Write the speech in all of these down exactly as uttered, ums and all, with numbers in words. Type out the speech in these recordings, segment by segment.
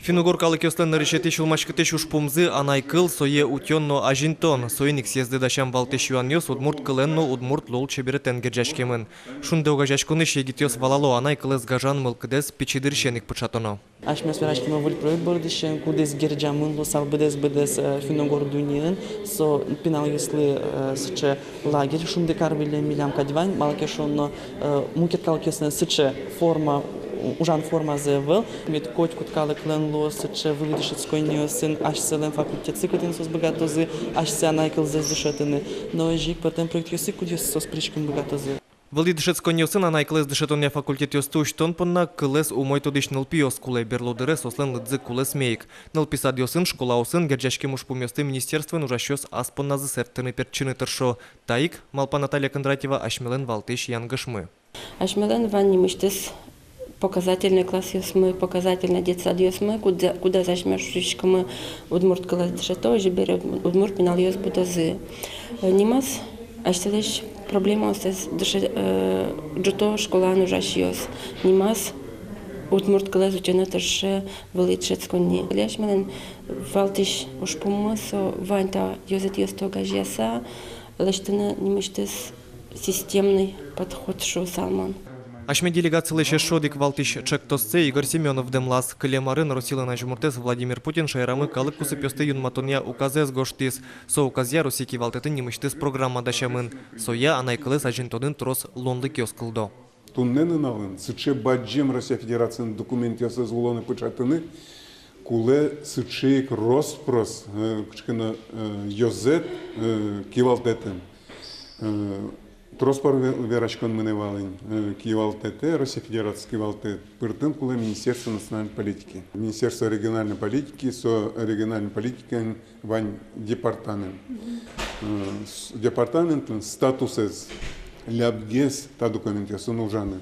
Финн-угор калыкъёслэн нырысетӥ сюлмаськытӥсь ужпумзы — анай кыл, сое утён но азинтон. Соин ик съездэ дасям валтӥсь юанъёс удмурт кылэн но удмурт лулчеберетэн герӟаськемын. «Шунды» огазеяськонысь егитъёс валало: анай кылэз гажан мылкыдэз пичи дырысен ик пыӵатоно. Асьмеос вераськимы выль проект бордысен, кудӥз герӟамын луысал быдэс-быдэс, э, финн-угор дуннеын. Со пиналъёслы, э, сыӵе лагерь «Шунды» кар выллем милям кадь вань, малы ке шуоно, э, мукет калыкъёслэн сыӵе форма, у-, ужан формазы ӧвӧл. Мед котькуд калыклэн луоз сыӵе вылӥ дышетсконниосын асьсэлэн факультетсы, кытын соос быгатозы асьсэ анай кылзэс дышетыны. Но озьы ик пӧртэм проектъёсы, кудъёсыз соос пыриськыны быгатозы. Вылӥ дышетсконниосын анай кылэз дышетонъя факультетъёсты усьтон понна кылэз умой тодӥсь нылпиос кулэ. Берло дыре соослэн лыдзы кулэсме ик. Нылпи садъёсын, школаосын герӟаськем ужпумъёсты министерствоын ужасьёс ас понназы сэрттыны-пертчыны тыршо. Та ик, малпа Наталья Кондратьева, асьмелэн валтӥсь янгышмы. Асьмелэн вань нимысьтыз показательной классъёсмы, показательной детсадъёсмы, куда, кудаз асьмеос шуиськомы, удмурт кылэз дышето, озьы бере удмурт пиналъёс будозы. Э, нимаз асьсэлэсь проблемаоссэс дыше-, э, ӝуто школаын ужасьёс. Нимаз удмурт кылэз утьыны тырше вылӥ дышетсконни. Али асьмелэн валтӥсь ужпуммы со вань та ёзэтъёсты огазеяса лэсьтыны нимысьтыз системный подход, шуысал мон. Асьме делегацилэсь эшшо одӥг валтӥсь ӵектоссэ Игорь Семёнов дэмлаз. Кылем арын Россилэн азьмуртэз Владимир Путин шаерамы калык кусыпъёсты юнматонъя указэз гожтӥз. Со указъя Россия кивалтэтын нимысьтыз программа дасямын. Соя анай кылэз азинтонын трос луонлыкъёс кылдо. Туннэ нуналын сыӵе бадӟым Россия Федерациын документъёсыз улонэ пыӵатыны кулэ сыӵе ик рос-прос, э, кыӵе ке но, э, ёзэт, э, кивалтэтын. Э, трос пор ве-, вераськон мынэ вал ини, э, кивалтэтэ, Россия Федерациысь кивалтэт пыртыны кулэ Министерство национальной политики. Министерство региональной политики, со региональной политикаын вань департамент. Э, с-, департаментлэн статусэз лябгес та документъёсын ужаны.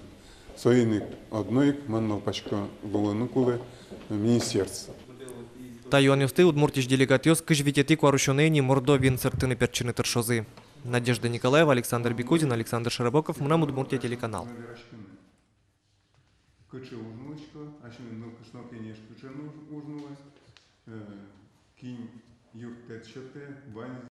Соин ик одно ик, мон малпасько, луыны кулэ, э, министерство. Та юанъёсты Удмуртиысь делегатъёс кызь витетӥ куарусёнэ ини Мордовиын сэрттыны-пертчыны тыршозы. Надежда Николаева, Александр Бекузин, Александр Широбоков, «Мынам Удмуртие» телеканал. Кыӵе уж нуисько, асьме нылкышно кенеш кыӵе уж, уж нуиз, э, кин юрттэт сётэ, вань.